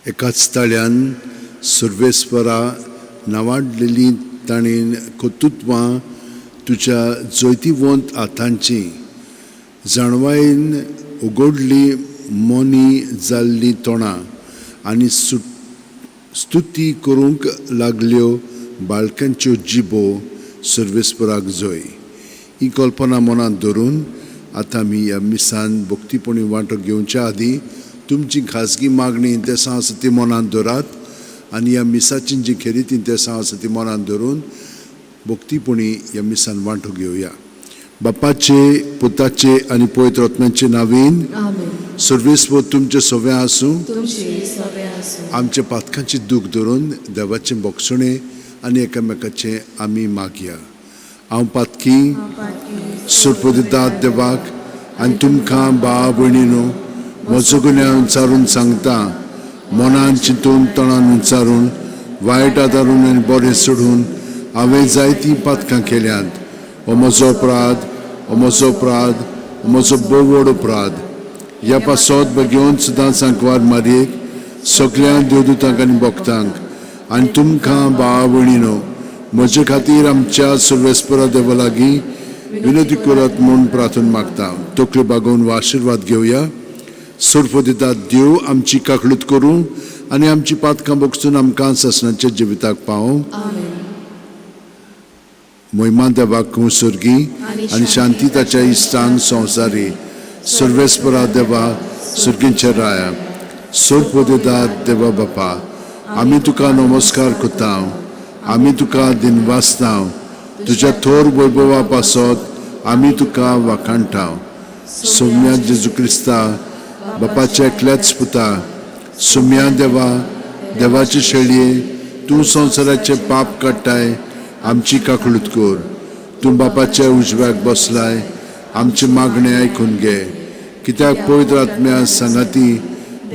एकाच ताळ्यान सर्वेस्परा नांवाडलेलीं ताणें कर्तुत्वां तुज्या जैतिवंत हातांचीं जाणवायेन उगडलीं मोनी जाल्लीं तोंडां आनी स्तुती करूंक लागल्यो बाळकांच्यो जिबो सर्वेस्पराक जय. ही कल्पना मनांत धरून आतां आमी ह्या मिसान भक्तीपणी वांटो घेवच्या आदीं तुमची खाजगी मागणी इंतेसांव आसा ती मनांत धरात आनी ह्या मिसाची जी खेरीत इंतेसांव आसा ती मनांत धरून भक्तीपणी ह्या मिसान वांटो घेवया. बापाचे, पुताचे आनी पवित्र आत्म्याचे नांवेन. सर्वेस्पर तुमचे सगळें आसूं. आमच्या पातकांची दूख धरून देवाचें भोगसणें आनी एकामेकाचें आमी मागया. हांव पातकी सरपदिदात देवाक आनी तुमकां भाव भयणीनो म्हजो गुन्यांव विचारून सांगता, मनान चिंतून तणान विचारून वायट आदारून आनी बरें सोडून हांवें जायतीं पातकां केल्यांत. हो म्हजो अपराध, हो म्हजो अपराध, हो म्हजो भोव व्हड अपराध. ह्या पासत बगेवन सदांच सांकवार मारयेक सगळ्या देवदूतांक आनी भक्तांक आनी तुमकां भाव भयणीनो म्हजे खातीर आमच्या सर्वेस्परा देवा लागीं विनंती करात म्हूण प्रार्थना मागता. तकल्यो बागोवन वा आशिर्वाद घेवया. सर्व दितात देव आमची काकळूत करूं आनी आमची पातकां भोगसून आमकां सासणाच्या जिविताक पावों. मोहिमा देवाक सर्गी आनी शांती ताच्या इश्टांक संवसारी. सर्वेस्परा देवा, सर्गींच्या राया, सर्व दितात देवा बापा, आमी तुका नमस्कार करता, आमी तुका दिनवासता. तुज्या थोर वैभवा पासत आमी तुका वाखाणटा. सोम्या जेजू क्रिस्ता, बापाच्या एकल्याच पुता, सोम्या देवा, देवाचे शेळये, तूं संवसाराचे पाप काडटाय, आमची काकळूत कर. तूं बापाच्या उजव्याक बसलाय, आमचे मागणे आयकून घे. कित्याक पवित्र आत्म्या सांगाती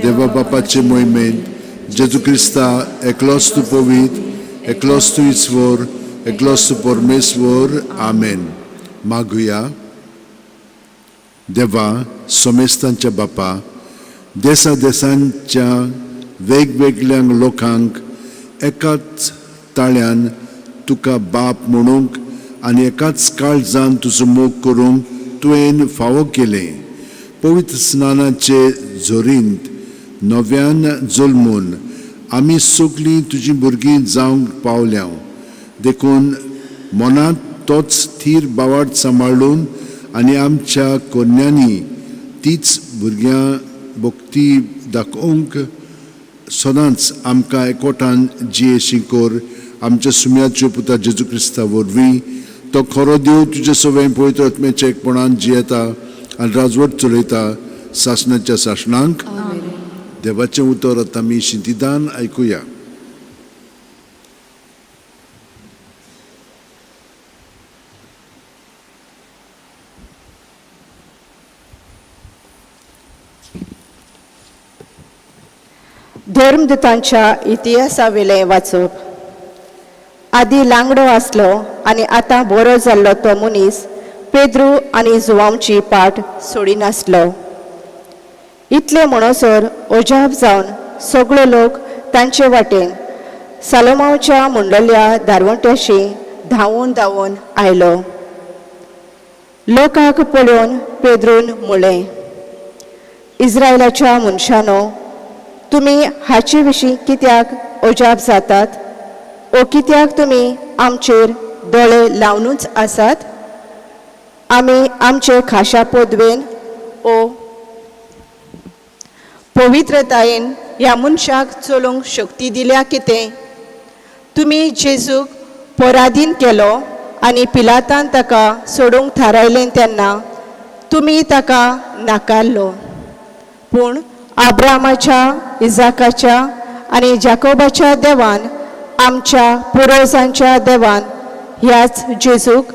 देवा बापाचे मोहिमेंत जेजू क्रिस्ता एकलोच तूं पवित्र, एकलोच तूं ईश्वर, एकलोच तूं परमेश्वर. आमेन. मागुया. देवा, सोमेस्तांच्या बापा, देसा देसांच्या वेगवेगळ्या लोकांक एकाच ताळ्यान तुका बाप म्हणूंक आनी एकाच काळजान तुजो मोग करूंक तुवें फावो केलें. पवित्र स्नानाचे झोरींत नव्यान जल्मून आमी सगळीं तुजीं भुरगीं जावंक पावल्या. देखून मनांत तोच थीर बावाट सांबाळून आनी आमच्या कोन्यांनी तीच भुरग्यां भक्ती दाखोवंक सदांच आमकां एकवटान जियेशी कर, आमच्या सुम्याच्यो पुता जेजू क्रिस्ता वरवीं. तो खरो देव, तुजे सगळें पवित्र आत्म्याच्या एकपणान जियेता आनी राजवट चलयता सासणाच्या सासणांक. देवाचें उतर आतां आमी शिंतिदान आयकुया. धर्मदूतांच्या इतिहासावेलें वाचप. आदी लांगडो आसलो आनी आतां बरो जाल्लो तो मनीस पेद्रू आनी जुवांवची पाट सोडिनासलो. इतले म्हणसर अजाप जावन सगळे लोक तांचे वाटेन सालोमावच्या मुंडल्या दारवंट्याशी धांवून धांवून आयलो. लोकांक पळोवन पेद्रून म्हणलें, इस्रायलाच्या मनशानो, तुमी हाचे विशीं कित्याक अजाप जातात ओ कित्याक तुमी आमचेर दोळे लावनूच आसात? आमी आमचे खाशा पदवेन ओ पवित्रतायेन ह्या मनशाक चलोवंक शक्ती दिल्या कितें? तुमी जेजूक पराधीन केलो आनी पिलातान ताका सोडूंक थारायलें तेन्ना तुमी ताका नाकारलो. पूण आब्रामाच्या, इजाकाच्या आनी जाकोबाच्या देवान, आमच्या पुर्वजांच्या देवान ह्याच जेजूक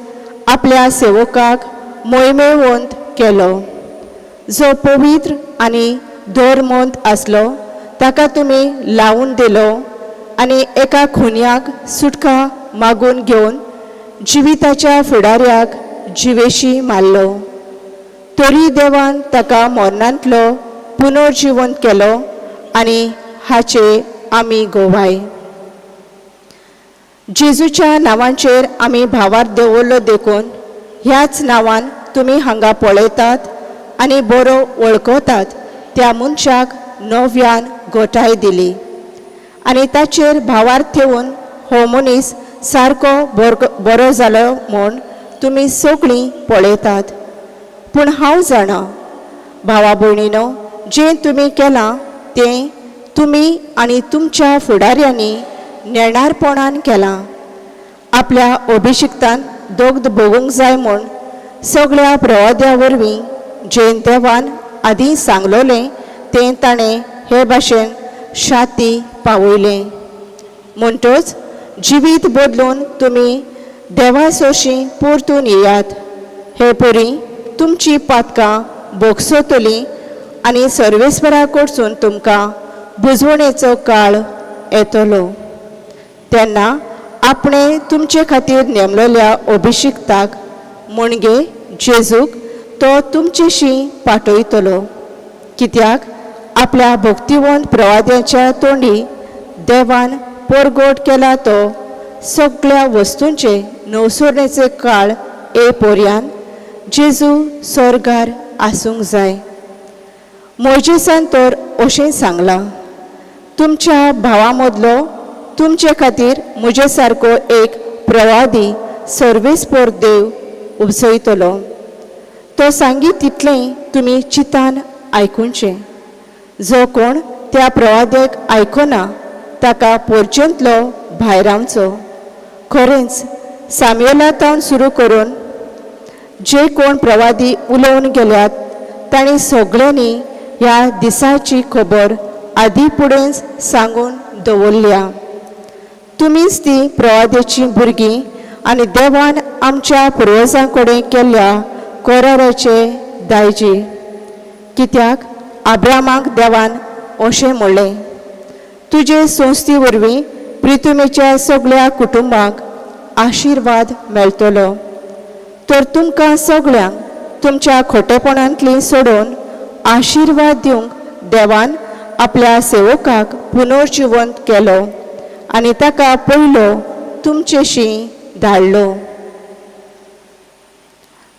आपल्या सेवकाक मोहिमेवंत केलो, जो पवित्र आनी धर्मवंत आसलो. ताका तुमी लावून दिलो आनी एका खुन्याक सुटका मागून घेवन जिविताच्या फुडाऱ्याक जिवेशी मारलो. तरी देवान ताका मरणांतलो पुनर्जिवंत केलो आनी हाचे आमी गोवाय. जेजूच्या नांवाचेर आमी भावार्थ दवरलो देखून ह्याच नांवान तुमी हांगा पळयतात आनी बरो वळखतात त्या मनशाक नव्यान गोठाय दिली आनी ताचेर भावार्थ ठेवून हो मनीस सारको बरो जालो म्हूण तुमी सगळीं पळयतात. पूण हांव जाणा भावा भयणीनो, जें तुमी केलां तें तुमी आनी तुमच्या फुडाऱ्यांनी नेणारपणान केलां. आपल्या अभिशिक्तान दोग्ध भोगूंक जाय म्हूण सगळ्या प्रवाद्या वरवीं जें देवान आदीं सांगलोलें तें ताणें हे भाशेन शाती पावयलें. म्हणटच जिवीत बदलून तुमी देवा सोशीं परतून येयात. हे परी तुमची पातकां भोगसतलीं आनी सर्वेस्परा कडसून तुमकां बुजवणेचो काळ येतलो. तेन्ना आपणे तुमचे खातीर नेमलेल्या अभिशिक्ताक म्हणजे जेजूक तो तुमचेशी पाठयतलो. कित्याक आपल्या भक्तिवंत प्रवाद्याच्या तोंडी देवान परगोट केला तो सगळ्या वस्तूंचे नवसरणेचे काळ ए पोरयान जेजू स्वर्गार आसूंक जाय. मोजेसान तर अशें सांगलां, तुमच्या भावा मदलो तुमचे खातीर म्हजे सारको एक प्रवादी सर्वेस्पर देव उपजयतलो. तो सांगी तितलें तुमी चितान आयकुचें. जो कोण त्या प्रवाद्याक आयकना ताका पोरचेंतलो भायरावचो. खरेंच सामयेला तावन सुरू करून जे कोण प्रवादी उलोवन गेल्यात तांणी सगळ्यांनी ह्या दिसाची खबर आदी फुडेंच सांगून दवरल्या. तुमीच ती प्रवाद्याची भुरगीं आनी देवान आमच्या पुर्वजां कडेन केल्ल्या कराराचे दायजी. कित्याक आब्रामाक देवान अशें म्हणलें, तुजे संस्थी वरवीं प्रितुमेच्या सगळ्या कुटुंबाक आशिर्वाद मेळटलो. तर तुमकां सगळ्यांक तुमच्या खोटेपणांतली सोडून आशिर्वाद दिवंक देवान आपल्या सेवकाक पुनर्जिवंत केलो आनी ताका पयलो तुमचेशी धाडलो.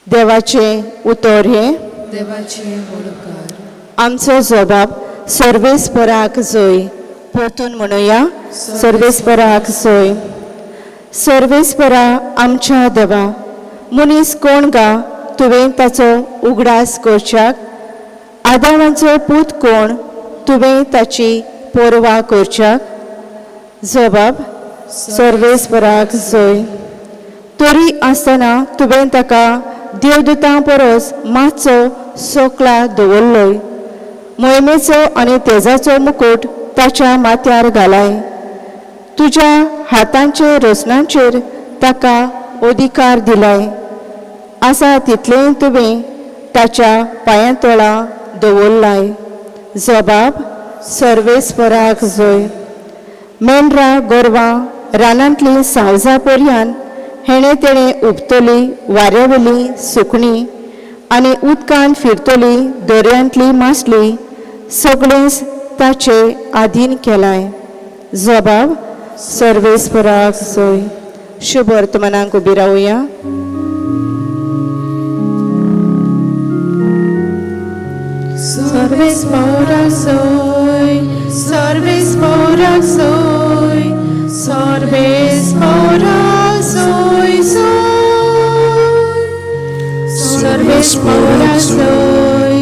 देवाचें उतर हें. आमचो जबाब सर्वेस्पराक जोय. परतून म्हणुया, सर्वेस्पराक जोय. सर्वेस्परा आमच्या देवा, मनीस कोण गा तुवें ताचो उगडास करच्याक? आदावांचो पूत कोण तुवें ताची पर्वा करच्याक? जबाब सर्वेस्पराक जोय. तरी आसतना तुवें ताका देवदूतां परस मातसो सोकला दवरलोय. मोहिमेचो आनी तेजाचो मुकूट ताच्या माथ्यार घालाय. तुज्या हातांचे रचनांचेर ताका अधिकार दिलाय. आसा तितलेंय तुवें ताच्या पांयां तळा दवरलाय. जबाब सर्वेस्पराक जोय. मेंढरां गोरवां रानांतलीं सावजां पर्यान हेणें तेणें उबतली वाऱ्यावेली सुकणीं आनी उदकान फिरतली दर्यांतली मासली सगळेंच ताचे आधीन केलाय. जबाब सर्वेस्पराक जोय. शुभ वर्तमानाक उबी रावया. सर्वेस्पराक जोय, सर्वेस्पराक जोय, सर्वेस्पराक जोय जोय. सर्वेस्पराक जोय,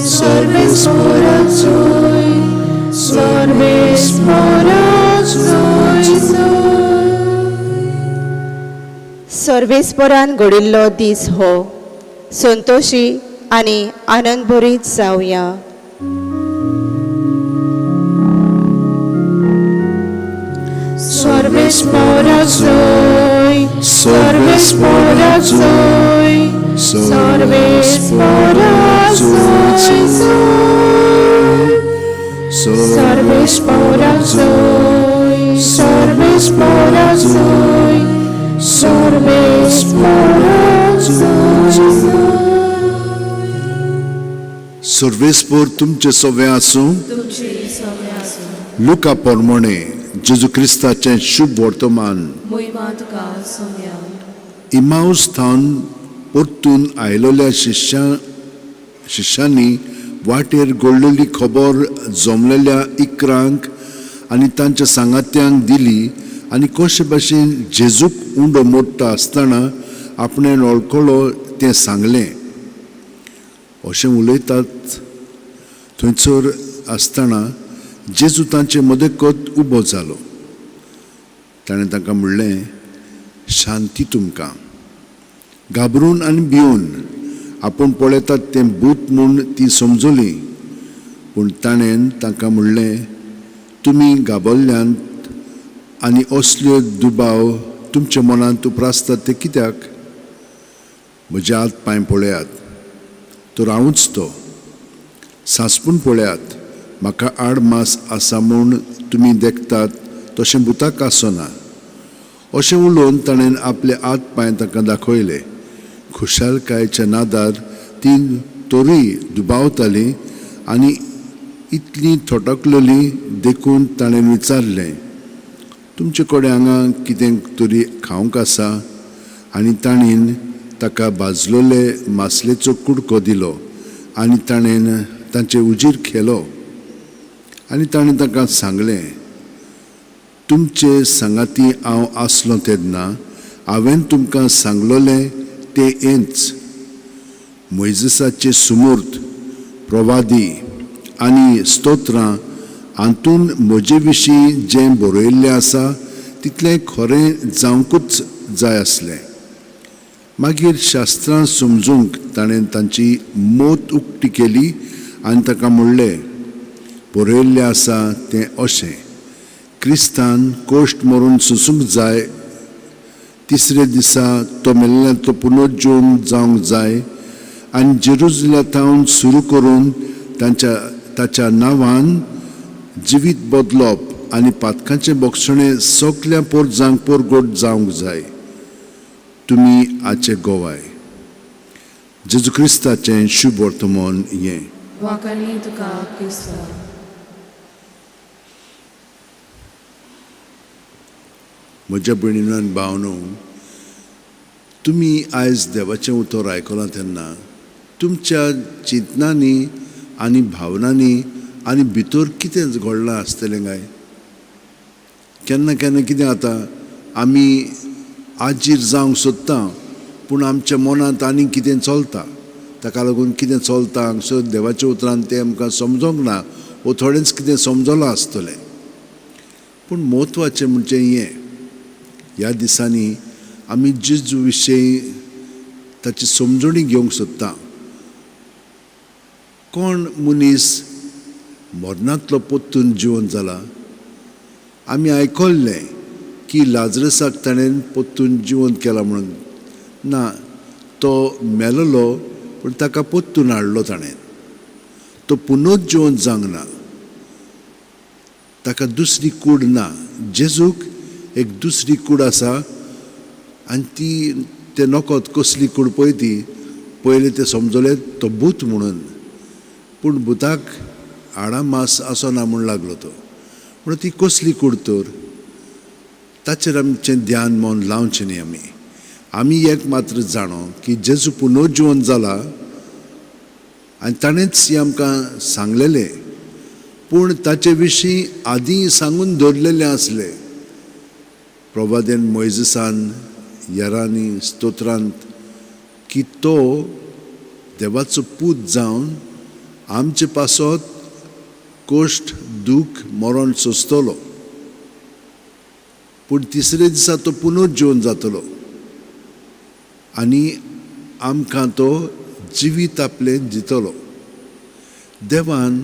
सर्वेस्पराक जोय, सर्वेस्पराक जोय जोय. सर्वेस्परान घडिल्लो दीस हो. संतोशी आनी आनंदभरीत जावया. सर्वेस्पराक जोय, सर्वेस्पराक जोय, सर्वेस्पराक जोय जोय. सर्वेस्पराक जोय, सर्वेस्पराक जोय, सर्वेस्पराक जोय जोय. सर्वेस्पर तुमचे सवे आसूं. लुका पोरमोणे जेजू क्रिस्ताचें शुभ वर्तमान. मोहिमा तुका सोम्या. इमाऊस थावन परतून आयलोल्या शिश्यांनी वाटेर घडलेली खबर जमलेल्या इकरांक आनी तांच्या सांगात्यांक दिली आनी कशे भाशेन जेजूक उंडो मोडटा आसतना आपणें वळखलो तें सांगलें. अशें उलयतात थंयसर आसतना जेजू तांचे मदकत उबो जालो. ताणें तांकां म्हणलें, शांती तुमकां. घाबरून आनी भिवन आपूण पळयतात तें भूत म्हूण ती समजली. पूण ताणें तांकां म्हणलें, तुमी घाबरल्यांत आनी असल्यो दुबाव तुमच्या मनांत उप्रासतात ते कित्याक? म्हजे हात पांय पळयात, तर हांवूच तो. सांसपून पळयात, म्हाका आड मास आसा म्हूण तुमी देखतात तशें भुताक आसना. अशें उलोवन ताणें आपले हात पांय तांकां दाखयले. खुशालकायेच्या नादार ती तरूय दुबावताली आनी इतली थटकलेली देखून ताणें विचारलें, तुमचे कडेन हांगा कितें तरी खावंक आसा? आनी ताणें ताका भाजलेले मासलेचो कुडको दिलो आनी ताणें तांचे उजीर खेलो. आनी ताणें तांकां सांगलें, तुमचे सांगाती हांव आसलो तेन्ना हांवें तुमकां सांगलोलें तें हेंच. मोयजेसाचे सुमूर्त, प्रवादी आनी स्तोत्रां हातून म्हजे विशीं जें बरयल्लें आसा तितलें खरें जावंकूच जाय आसलें. मागीर शास्त्रां समजूंक ताणें तांची मोत उक्ती केली आनी ताका म्हणलें, बरयल्लें आसा तें अशें, क्रिस्तान कोश्ट मरून सोसूंक जाय, तिसरे दिसा तो मेल्ल्याचो पुनर्जीवन जावंक जाय आनी जेरुजला थावन सुरू करून तांच्या ताच्या नांवान जिवीत बदलप आनी पातकांचें बोगसणें सगल्या पोरजांक पोरगोट जावंक जाय. तुमी हाचे गोवाय. जेजू क्रिस्ताचें शुभ वर्तमान हें. वाखाणी तुका क्रिस्ता. म्हज्या भयणीनो आनी भावनो, तुमी आयज देवाचें उतर आयकलां तेन्ना तुमच्या चिंतनांनी आनी भावनांनी आनी भितर कितें घडलां आसतलें काय? केन्ना केन्ना कितें जाता, आमी आजीर जावंक सोदता पूण आमच्या मनांत आनी कितें चलता. ताका लागून कितें चलता हांगसर देवाच्या उतरान तें आमकां समजोंक ना वो थोडेंच कितें समजलां आसतलें. पूण म्हत्वाचें म्हणजे हें, ह्या दिसांनी आमी जेजू विशयी ताची समजणी घेवंक सोदता. कोण मनीस मरणांतलो परतून जिवन जाला? आमी आयकल्लें की लाजरसाक ताणें परतून जिवन केला म्हणून. ना, तो मेलोलो पूण ताका परतून हाडलो ताणें. तो पुनर्जिवन जावंक ना, ताका दुसरी कूड ना. जेजूक एक दुसरी कूड आसा आनी ती ते नकत कसली कूड पळय ती पयलें ते समजले तो भूत म्हणून, पूण भुताक हाडां मास आसना म्हूण लागलो तो. म्हणून ती कसली कूड तर ताचेर आमचें ध्यान मन लावचें न्ही. आमी आमी एक मात्र जाणो की जेजू पुनर्जिवन जाला आनी ताणेंच हें आमकां सांगलेलें, पूण ताचे विशीं आदीं सांगून दवरलेलें आसलें. प्रवादेन मोयजेसान येरांनी स्तोत्रांत की तो देवाचो पूत जावन आमचे पासत कोश्ट दूख मरण सोंसतलो, पूण तिसरे दिसा तो पुनर्जिवन जातलो आनी आमकां तो जिवीत आपलें दितलो. देवान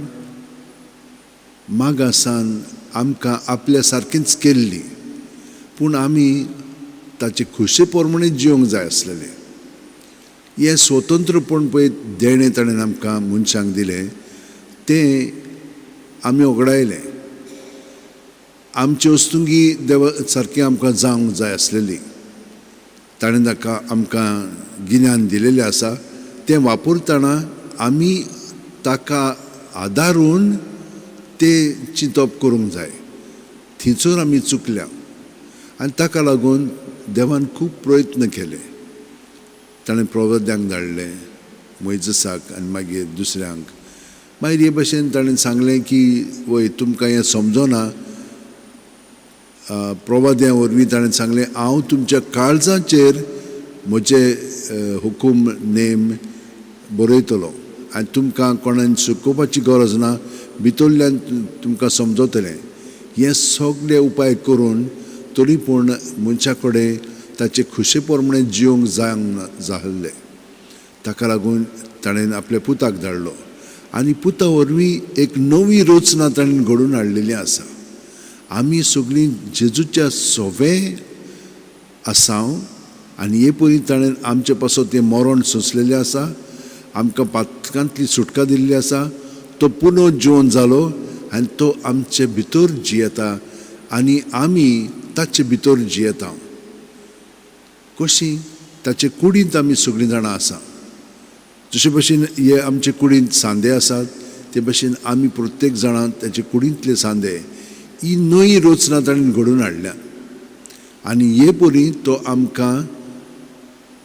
मागासान आमकां आपल्या सारकीच केल्ली, पूण आमी ताचे खुशे प्रमाणे जिवंक जाय आसलेलें. हें स्वतंत्रपण पळय देणें ताणें आमकां मनशांक दिलें तें आमी ओगडायलें. आमचे वस्तुंगी देवा सारकें आमकां जावंक जाय आसलेली. ताणें ताका आमकां गिन्यान दिलेलें आसा, तें वापरतना आमी ताका आदारून तें चिंतप करूंक जाय. थंयसर आमी चुकल्या आनी ताका लागून देवान खूब प्रयत्न केले. ताणें प्रवाद्यांक धाडले, मोयजसाक आनी मागीर दुसऱ्यांक. मागीर हे भशेन ताणें सांगलें की वय तुमकां हें समजना. प्रवाद्यां वरवीं ताणें सांगलें, हांव तुमच्या काळजाचेर म्हजे हुकूम नेम बरयतलो आनी तुमकां कोणान शिकोवपाची गरज ना, भितरल्यान तुमकां समजतलें. हे सगळे उपाय करून तरी पूण मनशा कडेन ताचे खुशे प्रमाणे जिवंक जावंक जाल्लें. ताका लागून ताणें आपल्या पुताक धाडलो आनी पुता वरवीं एक नवी रचना ताणें घडोवन हाडलेली आसा. आमी सगळीं जेजूच्या सोवे आसा आनी हे परी ताणें आमचे पासत तें मरण सोंसलेलें आसा, आमकां पातकांतली सुटका दिल्ली आसा. तो पुनः जिवन जालो आनी तो आमचे भितर जियेता आनी आमी ताचे भितर जियेता. कशी ताचे कुडींत आमी सगळीं जाणां आसा. जशे भशेन हे आमचे कुडींत सांदे आसात ते भशेन आमी प्रत्येक जाणां ताचे कुडींतले सांदे. ही नवी रचना ताणें घडोवन हाडल्या आनी हे परी तो आमकां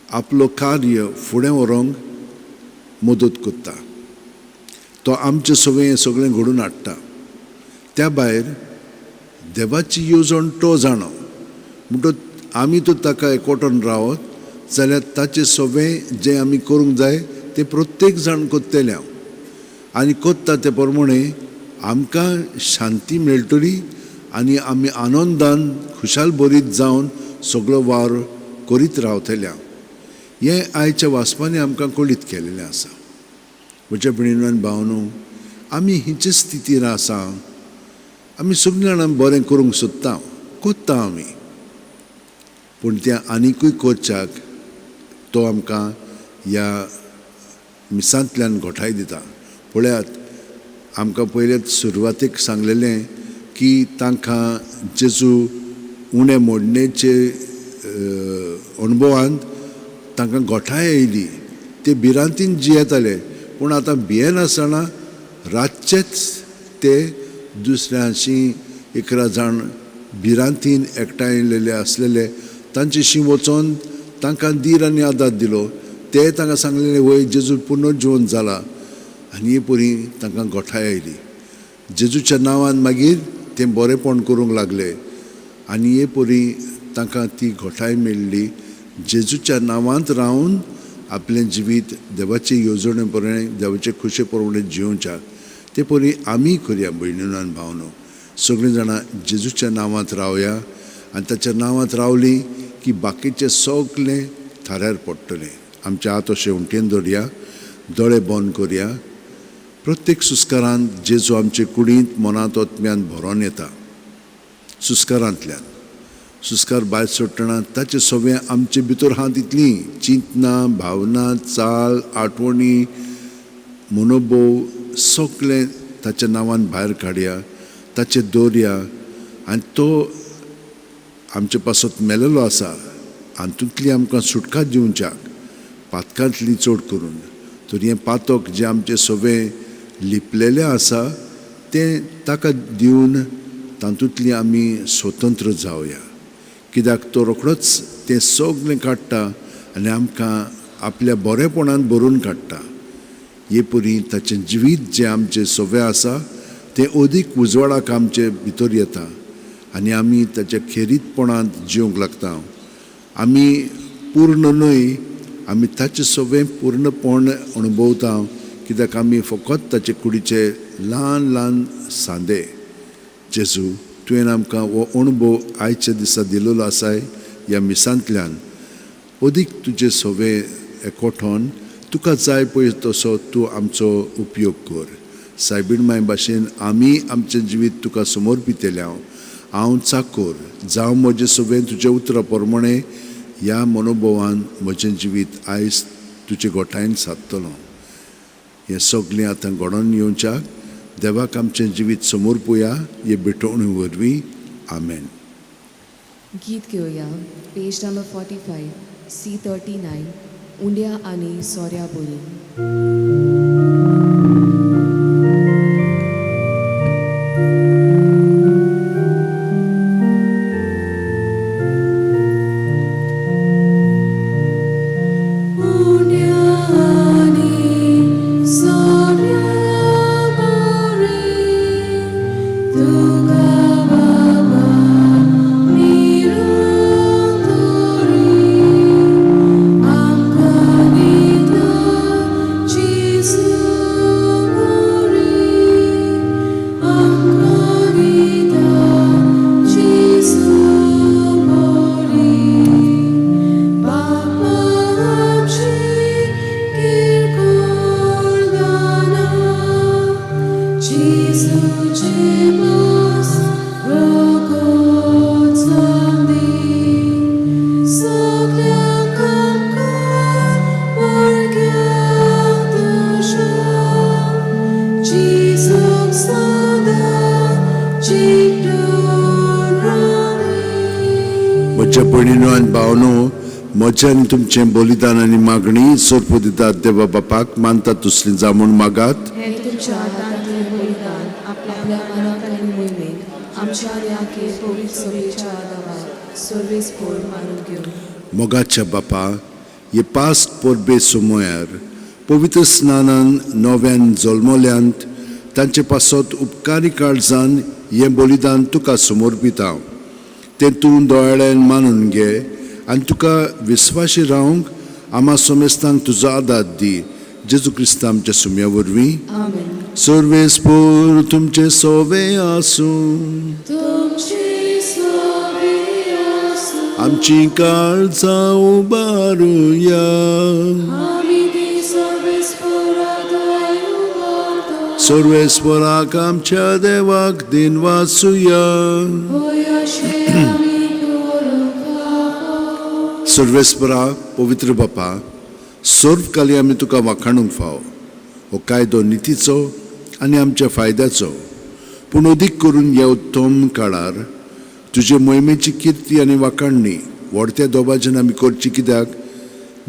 आपलो कार्य फुडें व्हरूंक मदत करता. तो आमचें सगळें हें सगळें घडोवन हाडटा. त्या भायर देवाची येवजण तो जाणो म्हणटकच आमी तर ताका एकवटून रावत जाल्यार ताचें सगळें जें आमी करूंक जाय तें प्रत्येक जाण करतले हांव आनी करता ते प्रमाणे आमकां शांती मेळटली आनी आमी आनंदान खुशाल बरीत जावन सगळो वावर करीत रावतले हांव. हें आयच्या वाचपांनी आमकां कळीत केलेलें आसा. म्हज्या भयणीन भावनो, आमी हिचे स्थितीर आसा. आमी सगळीं जाणां बरें करूंक सोदता, करता आमी, पूण तें आनिकूय करच्याक तो आमकां ह्या मिसांतल्यान घोटाय दिता. पळयात, आमकां पयलेच सुरवातेक सांगलेलें की तांकां जेजू उणें मोडणेचे अणभवान तांकां घोटाय आयली. ते भिरांतीन जियेताले, पूण आतां भियेनासतना रातचेच ते दुसऱ्यांशी 11 जाण भिरांतीन एकठांयलेले आसलेले तांचेशी वचोन तांकां धीर आनी आदार दिलो. ते तांकां सांगलेले, वय जेजू पुनर्जिवन जाला. आनी हे परी तांकां गोठाय आयली. जेजूच्या नांवान मागीर ते बरेंपण करूंक लागले आनी हे परी तांकां ती घोटाय मेळ्ळी. जेजूच्या नांवांत रावन आपलें जिवीत देवाचे येवजणे प्रमाणे, देवाचे खुशे प्रमाणे जियोवच्याक ते परी आमी करया. भयणीनो आनी भावनो, सगळीं जाणां जेजूच्या नांवांत रावया आनी ताच्या नांवांत रावलीं की बाकीचें सगळें थाऱ्यार पडटलें. आमच्या हात अशें उमटेन दवरया, दोळे बंद करया. प्रत्येक सुस्कारांत जेजू आमचे कुडींत, मनांत, आत्म्यान भरोन येता. सुस्कारांतल्यान सुस्कार भायर सोडटना ताचे सगळें आमचे भितर आहा तितलीं चिंतना, भावना, चाल, आठवणी, मनोभोव सगळें ताच्या नांवान भायर काडया, ताचे दवरया आनी तो आमचे पासत मेलेलो आसा हातूंतली आमकां सुटका दिवच्याक, पातकांतली चड करून. तर हें पातक जें आमचें सगळें लिपलेलें आसा तें ताका दिवन तातूंतली आमी स्वतंत्र जावया. कित्याक तो रोखडोच तें सगळें काडटा आनी आमकां आपल्या बरेपणान भरून काडटा. हे परी ताचें जिवीत जें आमचें सगळें आसा तें अदीक उजवाडाक आमचे भितर येता आनी आमी ताच्या खेरीतपणांत जिवंक लागता. आमी पूर्ण न्हय, आमी ताचें सगळें पूर्णपण अणभवता, कित्याक आमी फकत ताचे कुडीचे ल्हान ल्हान सांदे. जेजू, तुवें आमकां हो अणभव आयच्या दिसा दिलेलो आसाय. ह्या मिसांतल्यान अदीक तुजें सगळें एकवठोन तुका जाय पळय तसो तूं आमचो उपयोग कर. सायबीण माय भाशेन आमी आमचें जिवीत तुका समर्पितलें. हांव हांव चाकोर जावं म्हजें सगळें तुज्या उतरा प्रमाणे. ह्या मनोभवान म्हजें जिवीत आयज तुजे गोठायेन सादतलो. हें सगळें आतां घडोवन येवच्याक देवाक आमचें जिवीत समर्पुया हे भेटवणी वरवीं. आमेन. गीत घेवया, पेज नंबर 45, C 39, उंड्या आनी सोऱ्या बोरी. म्हज्या भयणीनो आनी भावनो, म्हजें आनी तुमचें बलिदान आनी मागणी सोरपो दितात देवा बापाक मानतात तसली जावं म्हूण मागात. हें तुमच्या हातांतलें बलिदान आपल्या मनाक आनी मोहिमेक आमच्या आनी आखे पवित्र सभेच्या आदावाक सर्वेस्पोर मानून घेवं. मोगाच्या बापा, हे पास्ट परबे सुमयार पवित्र स्नानान नव्यान जल्मल्यांत तांचे पासत उपकारी काळजान हें बलिदान तुका समर्पिता. तें तूं दोळ्यान मानून घे आनी तुका विस्वाशी रावंक आमा समेस्तांक तुजो आदार दी. जेजू क्रिस्ता आमच्या सुम्या वरवीं. आमेन. सर्वेस्पोर तुमचे सोवे आसूं. तुमची सोबे आसूं. आमची काळजां उबारुया. आमी ती सर्वेस्पोरा दय उबारता. सर्वेस्वराक आमच्या देवाक दिनवासुया. होय, अशें आमी करूंक फावो. सर्वेस्परा, पवित्र बापा, सर्व काली आमी तुका वाखाणूंक फाव. हो कायदो नितीचो आनी आमच्या फायद्याचो, पूण अदीक करून ह्या उत्तम काळार तुजे मोहिमेची किर्ती आनी वाखाणणी व्हडत्या दोबाजेन आमी करची, कित्याक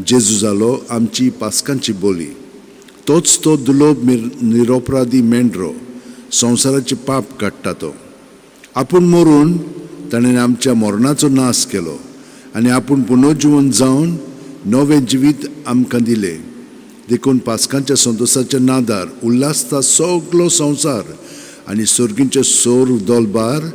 जेजू जालो आमची पास्कांची बोली. तोच तो दुलोब निरोपराधी मेंढरो, संवसाराचे पाप काडटा तो. आपूण मरून ताणें आमच्या मरणाचो नाश केलो आनी आपूण पुनर्जिवन जावन नवें जिवीत आमकां दिलें. देखून पास्कांच्या संतोशाच्या नादार उल्हासता सगलो संवसार आनी सर्गींचे सोर दोलबार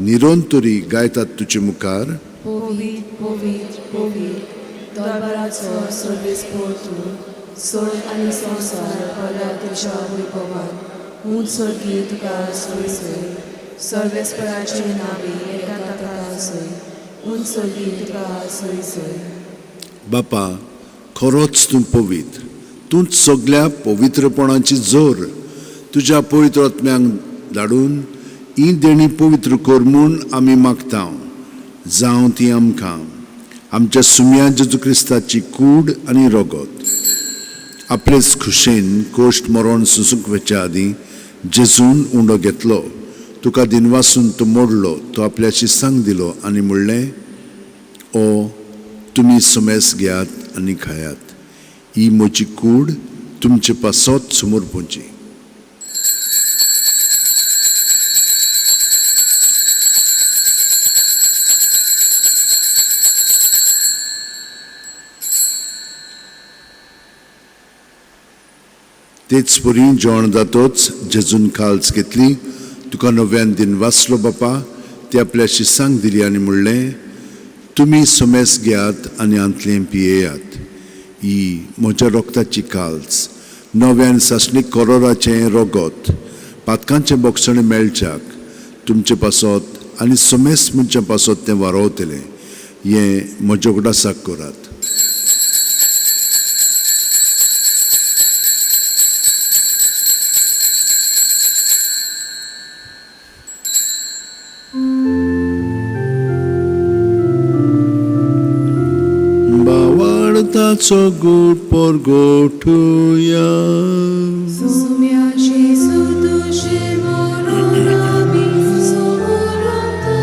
निरंतरी गायतात तुजे मुखार. पवित्र, पवित्र, पवित्र दरबाराचो सर्वेस्पोर तूं. स्वर्ग आनी संवसार भरला तुज्या वैभवान. ऊंच स्वर्गी तुका सोय सोय. सर्वेस्पराचे नावे येता ताका सोय. ऊंच स्वर्गी तुका सोय सोय. बापा, खरोच तूं पवित्र, तूंच सगल्या पवित्रपणाची जोर. तुज्या पवित्र आत्म्यांक धाडून ही देणी पवित्र कर म्हूण आमी मागता. जावं ती आमकां आमच्या सुम्या जेजू क्रिस्ताची कूड आनी रगत. आपलेच खुशेन कोश्ट मरण सुसूंक वचच्या आदीं जेजून उंडो घेतलो, तुका दिनवासून तो मोडलो, तो आपल्या शिसांक दिलो आनी म्हणलें, ओ तुमी समेस घेयात आनी खायात. ही म्हजी कूड तुमचे पासत समर्पूची. तेच परी जेवण जातोच जेजून काल्स घेतली, तुका नव्यान दिन वाचलो बापा, ती आपल्या शिसांक दिली आनी म्हणलें, तुमी समेस घेयात आनी आंतलें पियेयात. ही म्हज्या रोगताची काल्स, नव्यान सासणीक करोराचें रोगत. पातकांचें बोगसणें मेळच्याक तुमचे पासत आनी समेस मनशां पासत तें वारोवतलें. हें म्हज्या उगडासाक करात. बावडताचो गूट परगोटुया. सुम्या जेजू, तुजें मरण आमी समरता,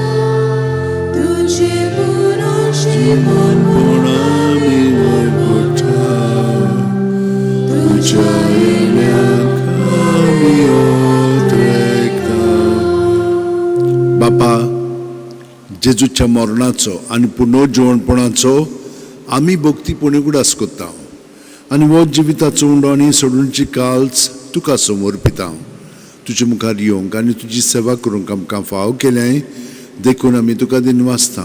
तुजें पुनर्जीवन पूण आमी वरगोटा, तुज्या येण्याक आमी ओत्रेकता. बापा, जेजूच्या मरणाचो आनी पुनर्जिवणपणाचो आमी भक्ती उगडास करता आनी हो जिविताचो उंडो आनी सोडूनची काल्स तुका समर्पिता. तुजे मुखार येवंक आनी तुजी सेवा करूंक आमकां फाव केल्याय देखून आमी तुका दिनवासता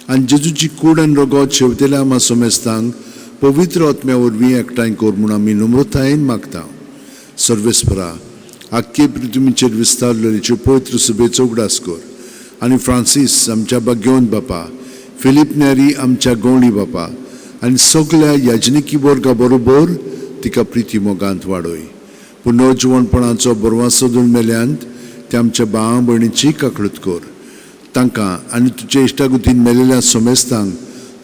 आनी जेजूची कूड आनी रगत शेवतेल्या आमा समेस्तांक पवित्र आत्म्या वरवीं एकठांय कर म्हूण आमी नम्रतायेन मागता. सर्वेस्परा, आख्खे पृथ्वीचेर विस्तारलेली पवित्र सभेचो उगडास कर आनी फ्रांसीस आमच्या भाग्यवंत बापा, फिलीप नेरी आमच्या गवळी बापा आनी सगल्या याजनिकी वर्गा बरोबर तिका प्रिती मोगांत वाडय. पुनर्जिवणपणाचो बरवासो सोदून मेल्यांत ते आमच्या भाव भयणीची काकळूत कर. तांकां आनी तुजे इश्टागुतीन मेलेल्या समेस्तांक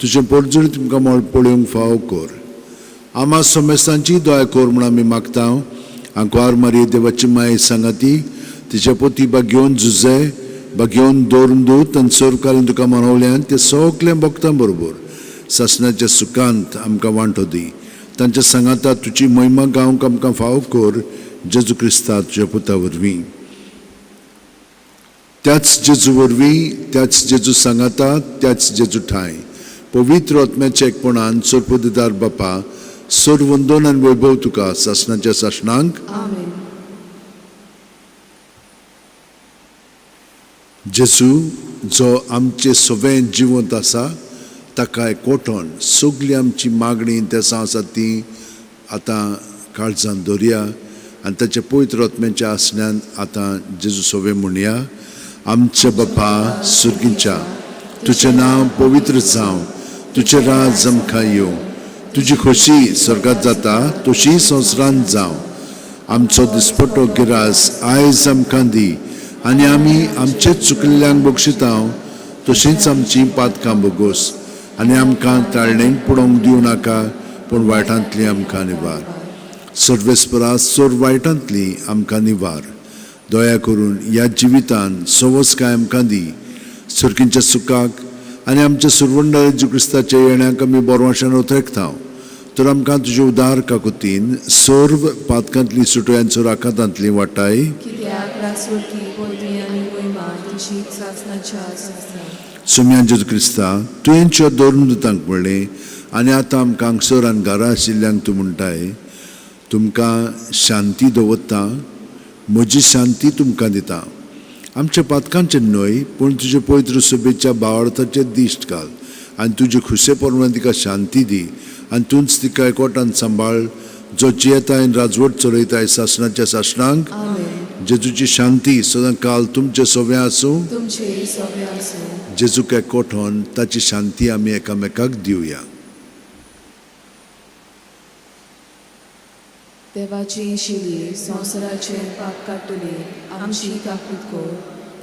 तुजें पोटजुळी तुमकां मळ पळोवंक फावो कर. आमा समेस्तांची दया कर म्हूण आमी मागता. आंकवार मारये देवाची माये सांगाती, तिच्या पोती घेवन जुजे, बागेवन दवरून दूत आनी सर्वकालीन तुका मनवल्यान ते सगळें भक्तां बरोबर सासणाच्या सुखांत आमकां वांटो दी. तांच्या सांगाता तुजी महिमा गावंक आमकां फावो कर, जेजू क्रिस्ता तुज्या पुता वरवीं. त्याच जेजू वरवीं, त्याच जेजू सांगाता, त्याच जेजू ठांय पवित्र आत्म्याच्या एकपणान सर्वपदीदार बापा, सर्व वंदन आनी वैभव तुका सासणाच्या सासणांक. आमेन. जेजू जो आमचे सगळें जिवंत आसा ताका एकवटोन सगळी आमची मागणी तेसां आसा ती आतां काळजान दवरया आनी ताच्या पवित्र आत्म्याच्या आसण्यान आतां जेजू सगळें म्हणया. आमच्या बापा सुर्गीच्या, तुजें नांव पवित्र जावं, तुजें राज आमकां येवं, तुजी खोशी स्वर्गात जाता तशी संवसारांत जावं. आमचो दिसपटो गिरास आयज आमकां दी आनी आमी आमचेच चुकल्ल्यांक बक्षिता तशींच आमची पातकां बोगोस आनी आमकां ताळणेक पडोवंक दिवं नाका, पूण वायटांतली आमकां निवार. सर्वेस्परा सोर वायटांतली आमकां निवार. दया करून ह्या जिवितान सवस काय आमकां दी. सुर्कींच्या सुखाक आनी आमच्या सुरवंडा जेजू क्रिस्ताच्या येण्याक आमी बरवाशान उतरेकता. तर आमकां तुजे उदार काकुतीन सर्व पातकांतली सुटोयान सोर आकांतांतली वाटाय. कित्याक रासवटी पदवी आनी महिमा तुजी सासणाच्या सासणाक. सोम्या जेजू क्रिस्ता, तुवें तुज्या धरून दुतांक म्हणलें आनी आतां आमकां हांगसर आनी घरा आशिल्ल्यांक तूं म्हणटाय, तुमकां शांती दवरता, म्हजी शांती तुमकां दिता. आमच्या पातकांचेर न्हय पूण तुजे पवित्र सभेच्या भावार्थाचेर दिश्ट घाल आनी तुजे खुशे प्रमाण तिका शांती दी आनी तूंच तिका एकवटान सांबाळ, जो जियेता आनी राजवट चलयताय सासणाच्या सासणांक. आमेन. जेजूची शांती सदां काल तुमचें सगळें आसूं. तुमचे सगळे आसूं. जेजूक एकवटोन ताची शांती आमी एकामेकाक दिवया. देवाची शिली संवसाराचें पाप काडटली, आमची काकूत कर.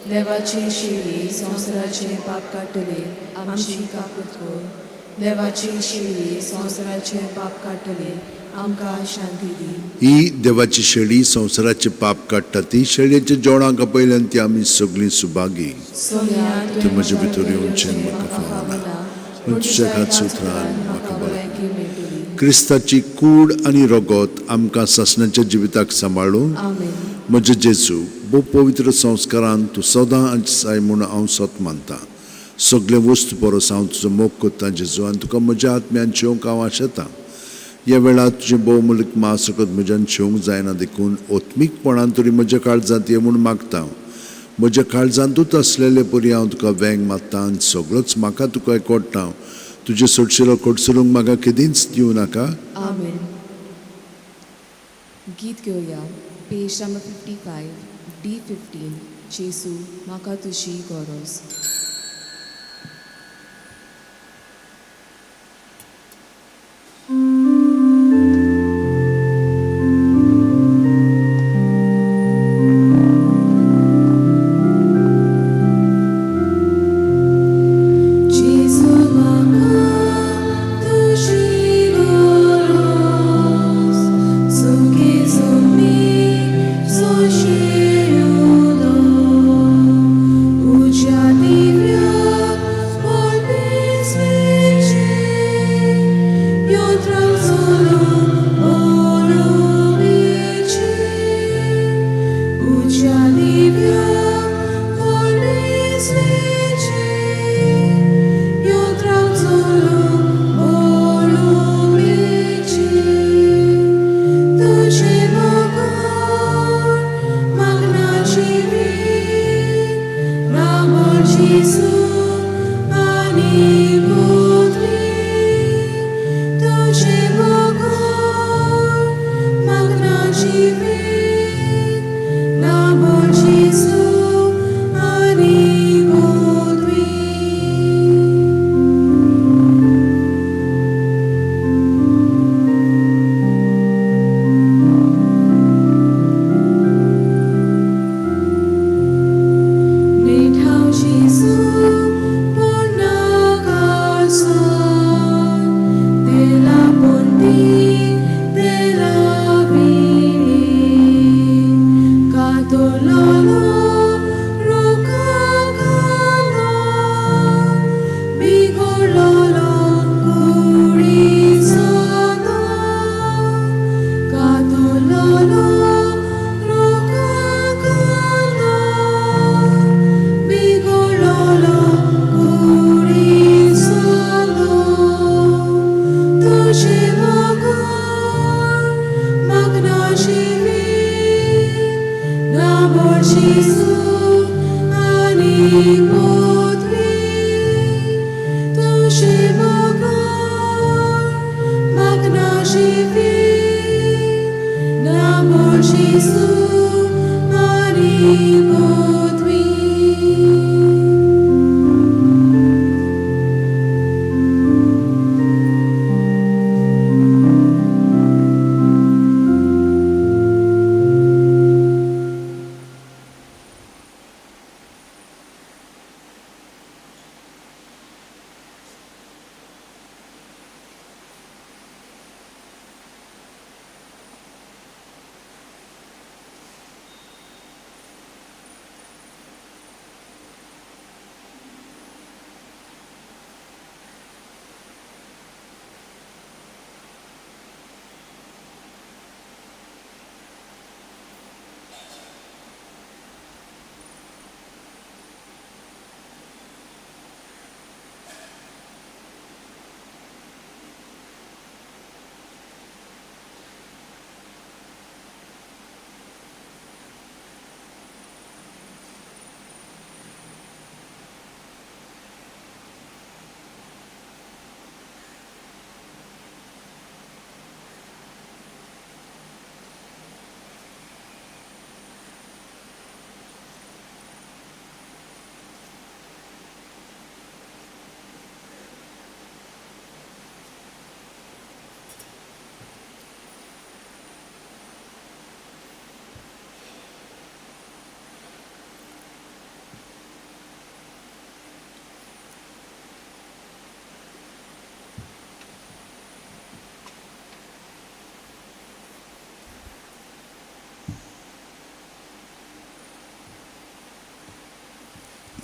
देवाची शिली संवसाराचें पाप काडटली, आमची काकूत कर. देवाची शिली संवसाराचें पाप काडटली, आमकां शांती दी. ही देवाची शेळी संवसाराचें पाप काडटा ती शेळयेच्या जेवणाक आपयल्यान ती आमी सगळीं सुभागी. सोम्या, तूं म्हजे भितर येवचें म्हाका फावना, पूण तुज्या एकाच उतरान म्हाका भलायकी मेळटली. क्रिस्ताची कूड आनी रगत आमकां सासणाच्या जिविताक सांबाळूं. आमेन. म्हजे जेजू, भोव पवित्र संस्कारान तूं सदां आसाय म्हूण हांव सत मानता. सगळे वस्तू परस हांव तुजो मोग करता जेजू आनी तुका म्हज्या आत्म्यान शेवंक हांव आशेतां. ह्या वेळार तुजें भोवमुलीक मास सकत म्हज्यान शेवंक जायना, देखून ओत्मीकपणान तरी म्हज्या काळजांत ये म्हूण मागता. म्हज्या काळजांतूच आसलेले परी हांव तुका वेंग मारता आनी सगळोच म्हाका तुका एकवटता. तुजें सोडशिलो कडसरूंक म्हाका केदींच दिवं नाका. आमेन. गीत घेवया, पेज नंबर 55, D 15, जेजू म्हाका तुजी गरज. जेजू म्हाका तुजी गरज, सुखी सुमी सोंशिलो, उज्या दिव्याक मोडीच वेचें, योत्रांक सोडून बरोवेचें, उज्या दिव्याक मोडीच वेचें, योत्रांक सोडून बरोवेचें, तुजें बगर मागना जिवीत, राबोर जेजू आनी पुत्री, तुजें बगर मागना जिवीत, राबोर जेजू.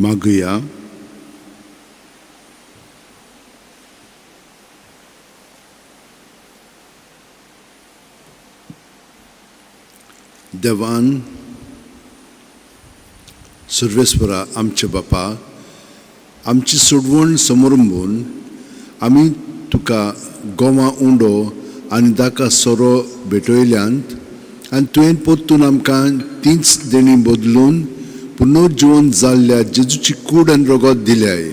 मागुया. देवान सर्वेस्परा आमचे बापा, आमची सोडवण समरंबून आमी तुका गोवा उंडो आनी दाका सोरो भेटयल्यांत आनी तुवें परतून आमकां तींच देणी बदलून पुनर्जिवन जाल्ल्या जेजूची कूड आनी रगत दिल्याय.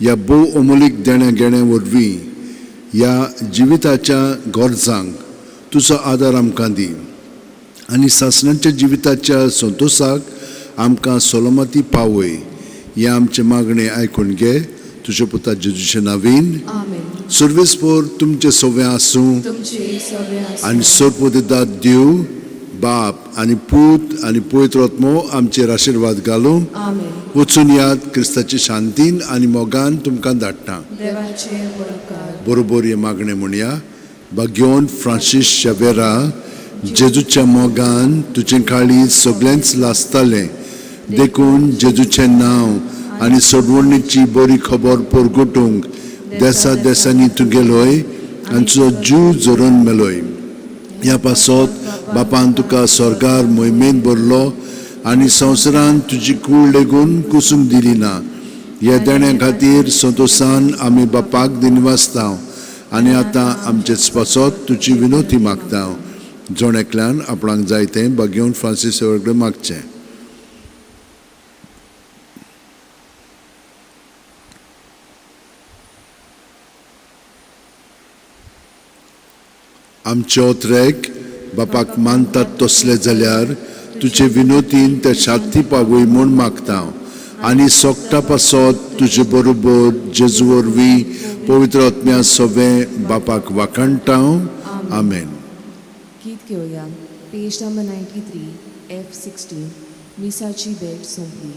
ह्या भोव अमोलीक देण्या घेण्या वरवीं ह्या जिविताच्या गरजांक तुजो आदार आमकां दी आनी सासणाच्या जिविताच्या संतोशाक आमकां सलोमाती पावय. हें आमचें मागणें आयकून घे तुज्या पुता जेजूचे नावीन. आमेन. सर्वेस्पोर तुमचें सगळें आसूं तुमचे सगळे आसूं. आनी सरपोतेदाद देव बाप आनी पूत आनी पवित्र आत्मो आमचेर आशिर्वाद घालूं. आमेन. वचून याद क्रिस्ताचे शांतीन आनी मोगान तुमकां धाडटा. देवाचे बरोबकार. बरोबर हें मागणें म्हणया. भाग्योन फ्रांसीस शेवेरा, जेजूच्या मोगान तुजें काळीज सगळेंच लासतालें, देखून जेजूचें नांव आनी सोडवणीची बरी खबर परगटूंक देसा देसांनी तूं गेलोय आनी तुजो जीव झरोवन मेलोय. ह्या पासत बापान तुका स्वर्गार मोहिमेंत भरलो आनी संवसारान तुजी कूळ लेगून कुसूंक दिली ना. ह्या देण्या खातीर संतोशान आमी बापाक दिनवासता आनी आतां आमचेच पासत तुजी विनोती मागता. जण एकल्यान आपणाक जाय तें भाग्योवन फ्रांसीस कडेन मागचें. आमचे ओत्रेक बापाक मानतात तसले जाल्यार तुजे विनोतीन ते शांती पावय म्हूण मागता आनी सोगटा पासत तुजे बरोबर जेजू वरवीं पवित्र आत्म्या सगळें बापाक वाखाणटा. आमेन. गीत घेवया. पेज नंबर 93 F16. मिसाची भेट सोंपली.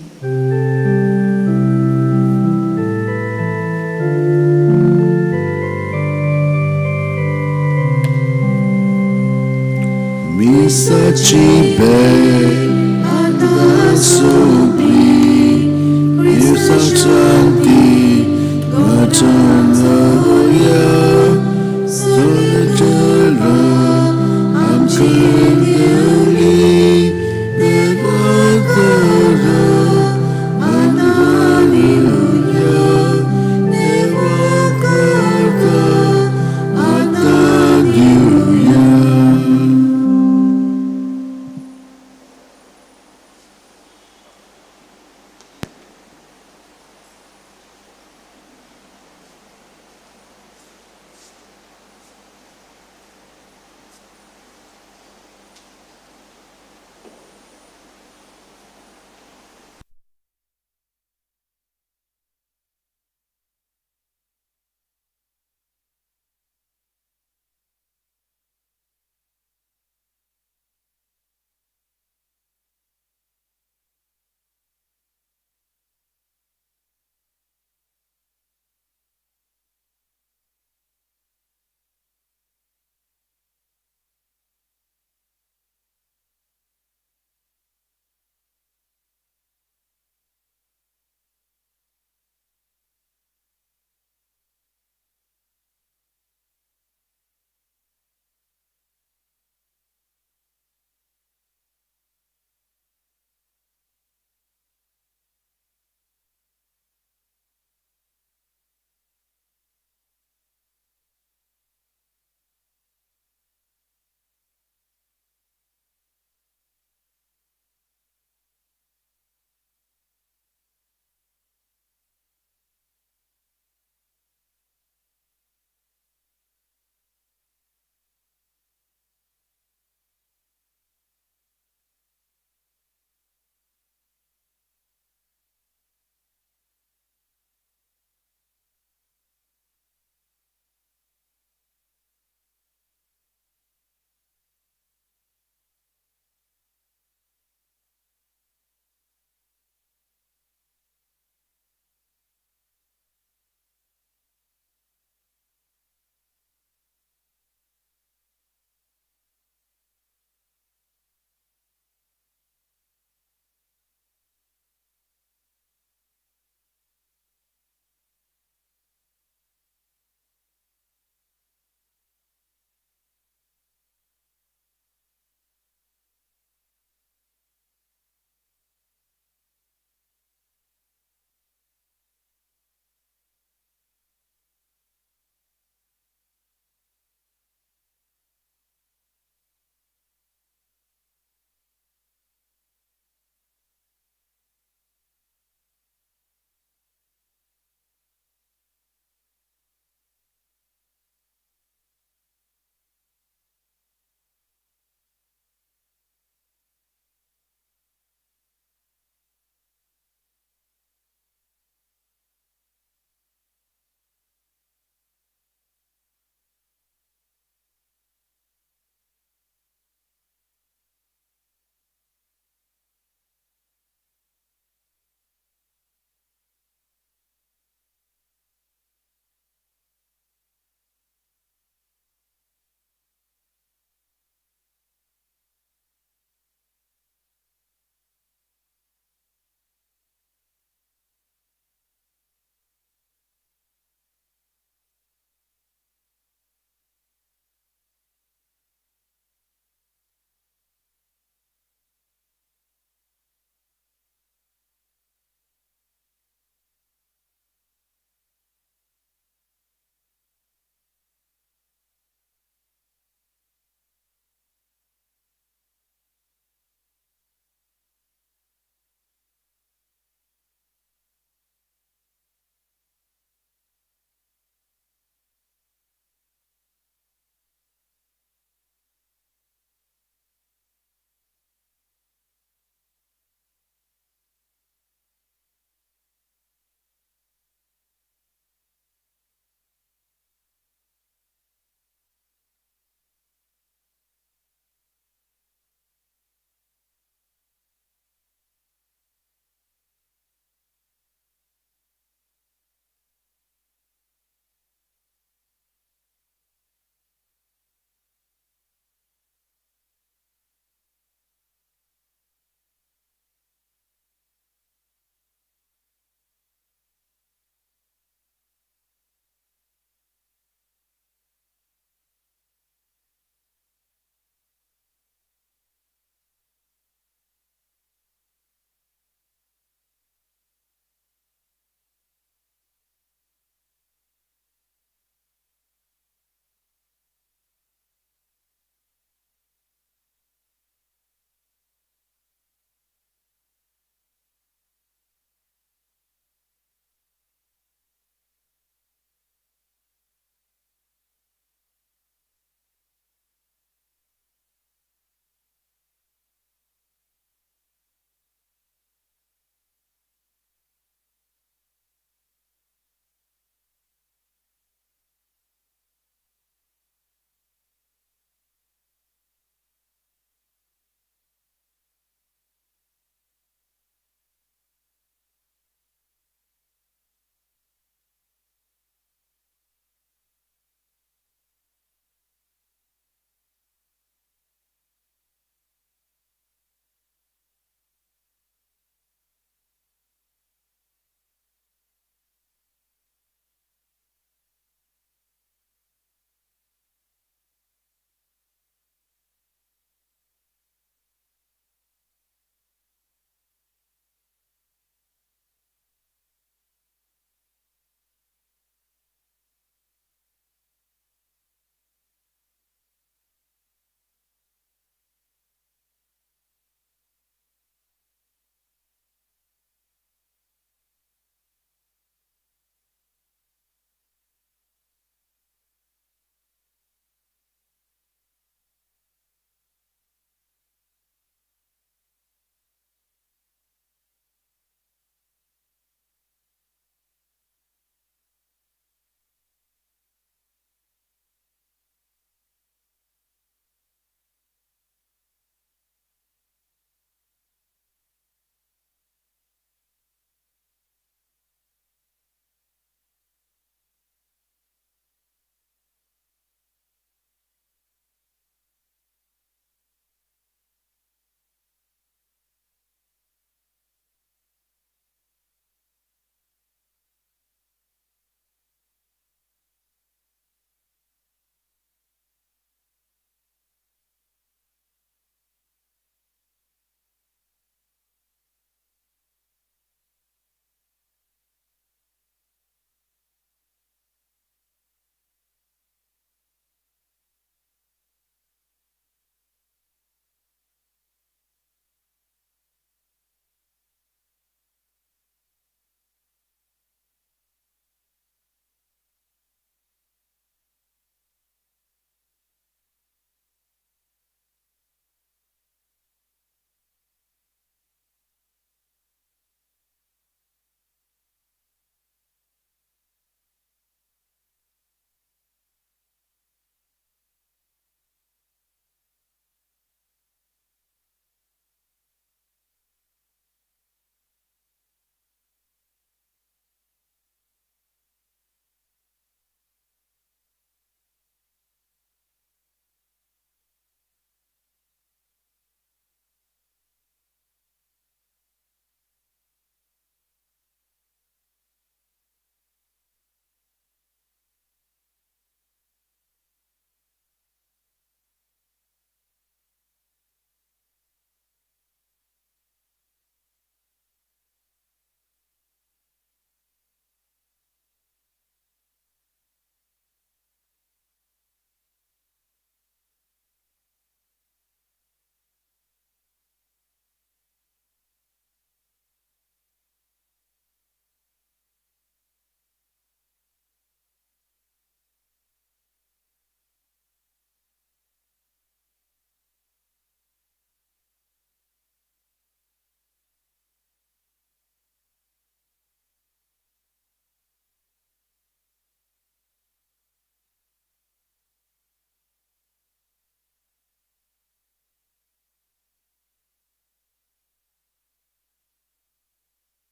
मिसाची भेट आतां सोंपली, क्रिस्ताची शांती